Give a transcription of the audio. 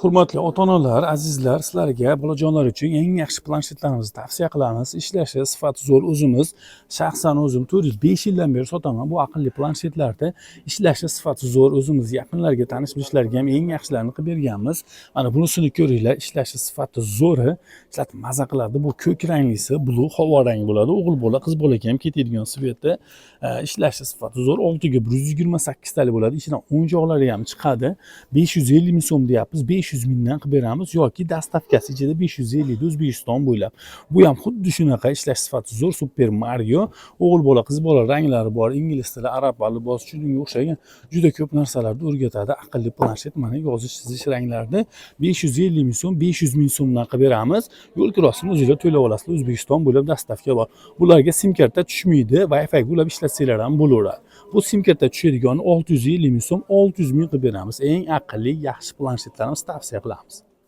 Hurmatli ota-onalar, azizlar, sizlarga bolajonlar uchun eng yaxshi planshetlarimizni tavsiya qilamiz. Ishlashi, sifati zo'r. O'zimiz, shaxsan o'zim 4-5 yildan beri sotaman bu aqlli planshetlarni. Ishlashi, sifati zo'r. O'zimiz yaqinlarga, tanish bilishlarga ham eng yaxshilarini qilib berganmiz. Mana bunisini ko'ringlar, ishlashi, sifati zo'ri, ishlatib maza qiladi. Bu ko'k ranglisi, blue, havo rangi bo'ladi. O'g'il bola, qiz bolaga ham ketadigan цвет i. Ishlashi, sifati zo'r. 6 ga 128 talik bo'ladi. Ichidan o'yinchoqlari ham chiqadi. 550 ming so'm deyapmiz. 500 mingdan qilib beramiz yoki доставка si ichida 550 da O'zbekiston bo'ylab. Bu ham xuddi shunaqa, ishlash sifati zo'r, Super Mario. O'g'il bola, qiz bola ranglari bor, ingliz tili, arab alifbosi, shunga o'xshagan juda ko'p narsalarni o'rgatadi. Aqlli planshet, mana yozish, chizish ranglarida 550 ming so'm, 500 ming so'mdan qilib beramiz. Yo'l kirosini o'zinglar to'lab olasizlar. O'zbekiston bo'ylab доставка bor. Bularga sim karta tushmaydi, Wi-Fi ulab ishlatsanglar ham bo'laveradi. Bu sim karta tushadigan 650 ming so'm, 600 ming qilib beramiz. Eng aqlli, yaxshi planshetlarimiz tavsiya qilamiz.